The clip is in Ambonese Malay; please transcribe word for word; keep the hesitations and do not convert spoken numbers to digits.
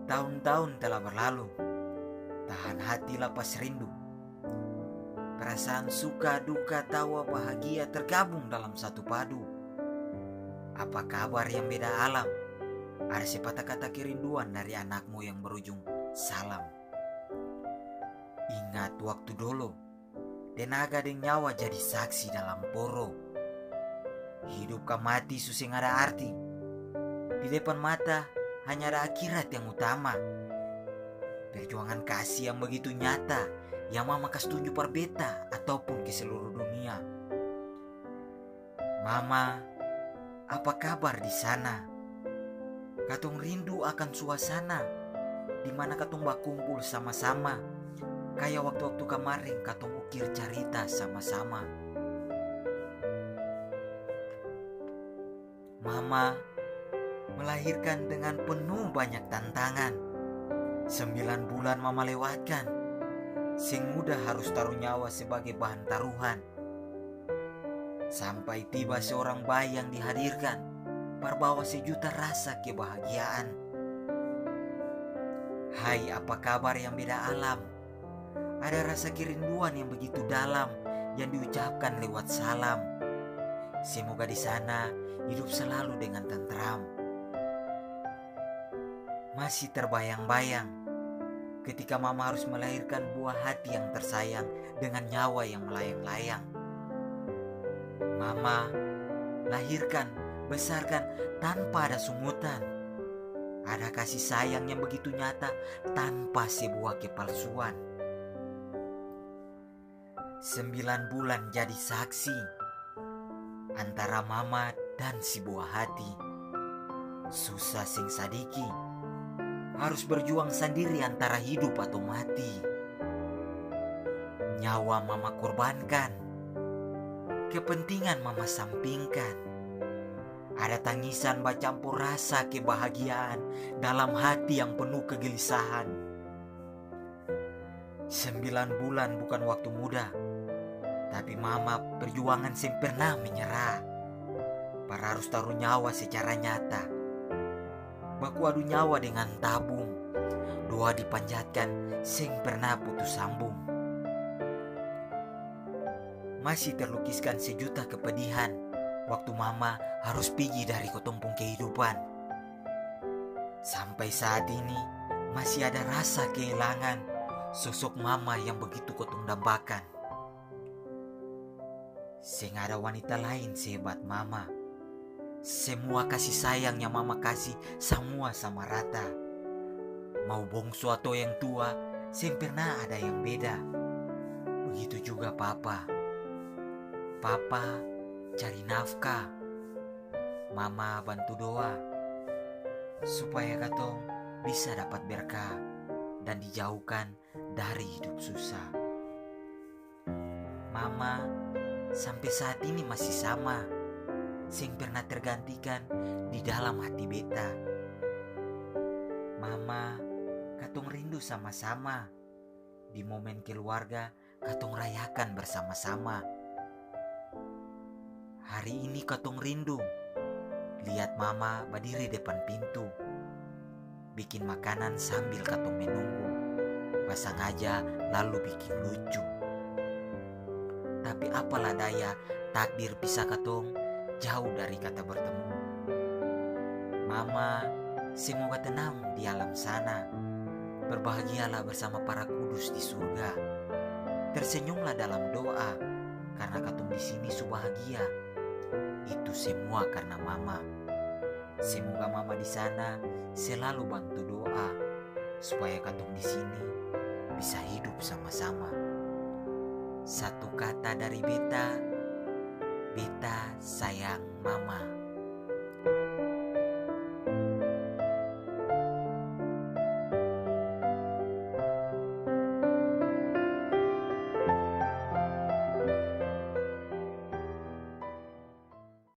Tahun-tahun telah berlalu, tahan hati lapas rindu. Perasaan suka, duka, tawa, bahagia tergabung dalam satu padu. Apa kabar yang beda alam? Ada sepatah kata kerinduan dari anakmu yang berujung salam. Ingat waktu dolo, tenaga deng nyawa jadi saksi dalam poro. Hidup ka mati su seng ada arti. Di depan mata hanya ada akhirat yang utama. Perjuangan kasih yang begitu nyata, yang mama kas tunju par beta ataupun ke seluruh dunia. Mama, apa kabar di sana? Katong rindu akan suasana di mana katong bakumpul sama-sama, kaya waktu-waktu kamareng katong ukir carita sama-sama. Mama melahirkan dengan penuh banyak tantangan. Sembilan bulan mama lewatkan. Seng mudah harus taru nyawa sebagai bahan taruhan. Sampai tiba seorang bayi yang dihadirkan, parbawa sejuta rasa kebahagiaan. Hai, apa kabar yang beda alam? Ada rasa kerinduan yang begitu dalam yang diucapkan lewat salam. Semoga di sana hidup selalu dengan tentram. Masih terbayang-bayang ketika mama harus melahirkan buah hati yang tersayang dengan nyawa yang melayang-layang. Mama lahirkan, besarkan tanpa ada sungutan. Ada kasih sayang yang begitu nyata tanpa sebuah kepalsuan. Sembilan bulan jadi saksi antara mama dan si buah hati. Susah seng sadiki, harus berjuang sandiri antara hidup atau mati. Nyawa mama korbankan, kepentingan mama sampingkan. Ada tangisan bacampur rasa kebahagiaan dalam hati yang penuh kegelisahan. Sembilan bulan bukan waktu mudah, tapi mama perjuangan seng pernah menyerah. Par harus taru nyawa secara nyata. Baku adu nyawa dengan tabung. Doa dipanjatkan seng pernah putus sambung. Masih terlukiskan sejuta kepedihan waktu mama harus pigi dari kotong pung kehidupan. Sampai saat ini, masih ada rasa kehilangan sosok mama yang begitu kotong dambakan. Seng ada wanita lain sehebat mama. Semua kasih sayang yang mama kasih, samua sama rata. Mau bongso atau yang tua, seng pernah ada yang beda. Begitu juga papa. Papa cari nafkah, mama bantu doa, supaya katong bisa dapat berkah dan dijauhkan dari hidup susah. Mama sampe saat ini masih sama, seng pernah tergantikan di dalam hati beta. Mama, katong rindu sama-sama. Di momen keluarga, katong rayakan bersama-sama. Hari ini katong rindu liat mama badiri depan pintu, bikin makanan sambil katong menunggu, basangaja lalu bikin lucu. Tapi apalah daya, takdir pisah katong jauh dari kata bertemu. Mama, semoga tenang di alam sana. Berbahagialah bersama para kudus di surga. Tersenyumlah dalam doa, karna katong di sini su bahagia. Itu semua karna mama. Semoga mama di sana selalu bantu doa supaya katong di sini bisa hidup sama-sama. Satu kata dari beta, beta sayang mama.